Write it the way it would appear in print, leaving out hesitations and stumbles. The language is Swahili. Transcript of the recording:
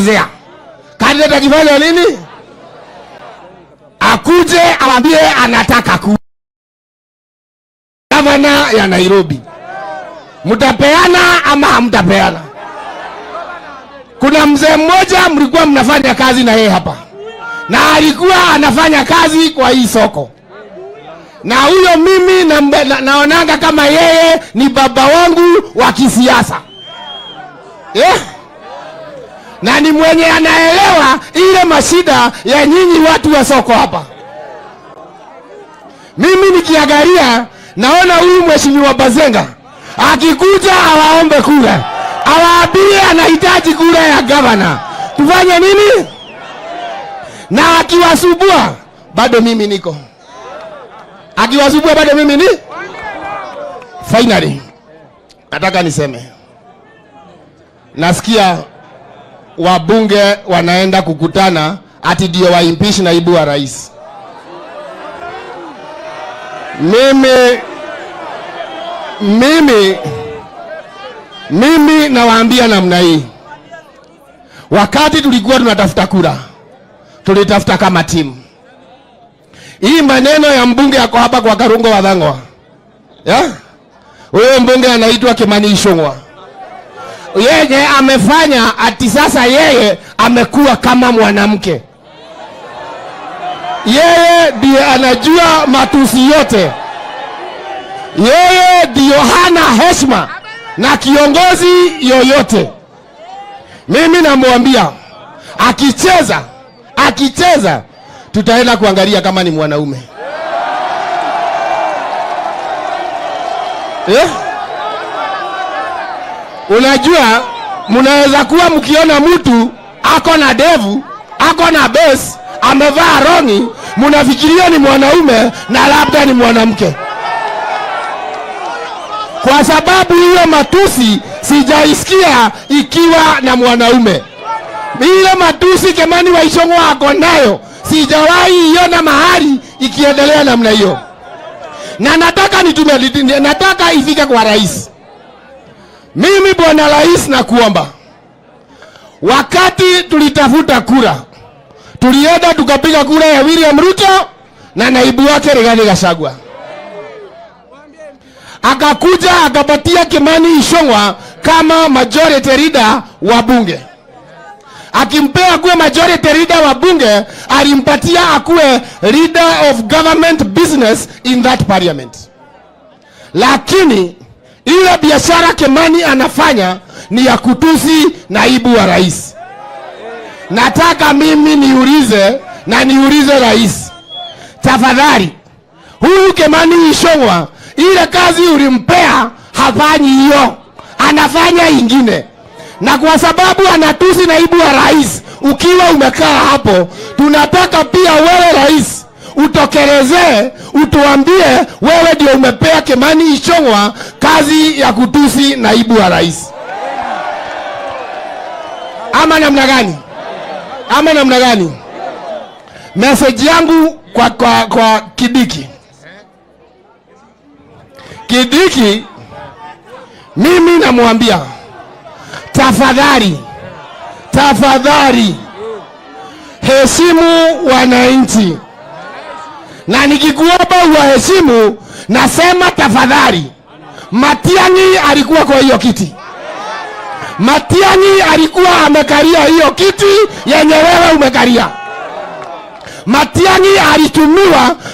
akitokelezea, candidate akifanya nini, akuje awambie anataka ku gavana ya Nairobi, mtapeana ama hamtapeana? Kuna mzee mmoja mlikuwa mnafanya kazi na yeye hapa, na alikuwa anafanya kazi kwa hii soko, na huyo mimi naonanga kama yeye ni baba wangu wa kisiasa, yeah? Na ni mwenye anaelewa ile mashida ya nyinyi watu wa soko hapa. Mimi nikiangalia naona huyu mheshimiwa Bazenga akikuja awaombe kura, awaambie anahitaji kura ya gavana, tufanye nini? Na akiwasumbua bado mimi niko, akiwasumbua bado mimi ni. Finally, nataka niseme, nasikia wabunge wanaenda kukutana ati ndio waimpeach naibu wa rais. Mimi nawaambia namna hii, wakati tulikuwa tunatafuta kura, tulitafuta kama timu. Hii maneno ya mbunge yako hapa kwa Karungo wa Thang'wa, yeah? Huyo mbunge anaitwa Kimani Ichung'wa, yeye amefanya ati sasa yeye amekuwa kama mwanamke. Yeye ndiye anajua matusi yote, yeye ndiyo hana heshima na kiongozi yoyote. Mimi namwambia akicheza, akicheza tutaenda kuangalia kama ni mwanaume, eh? Unajua, mnaweza kuwa mkiona mtu ako na devu, ako na base, amevaa rongi, mnafikiria ni mwanaume na labda ni mwanamke. Kwa sababu hiyo matusi sijaisikia ikiwa na mwanaume. Ile matusi Kimani wa Ichung'wa ako nayo sijawahi iona mahali ikiendelea namna hiyo, na nataka nitume, nataka ifike kwa rais. Mimi bwana rais, nakuomba, wakati tulitafuta kura, tulienda tukapiga kura ya William Ruto na naibu wake Rigathi Gachagua, akakuja akapatia Kimani Ichung'wa kama majority leader wa bunge. Akimpea akuwe majority leader wa bunge, alimpatia akuwe leader of government business in that parliament. Lakini ile biashara Kimani anafanya ni ya kutusi naibu wa rais. Nataka mimi niulize na niulize rais, tafadhali, huyu Kimani Ichung'wa ile kazi ulimpea hafanyi hiyo, anafanya ingine, na kwa sababu anatusi naibu wa rais, ukiwa umekaa hapo, tunataka pia wewe rais utokelezee, utuambie wewe ndio umepea Kimani Ichung'wa kazi ya kutusi naibu wa rais, ama namna gani? Ama namna gani? Message yangu kwa Kindiki, Kindiki, mimi namwambia tafadhali, tafadhali heshimu wananchi, na nikikuomba uwaheshimu, nasema tafadhali. Matiang'i alikuwa kwa hiyo kiti, Matiang'i alikuwa amekalia hiyo kiti yenye wewe umekalia. Matiang'i alitumiwa.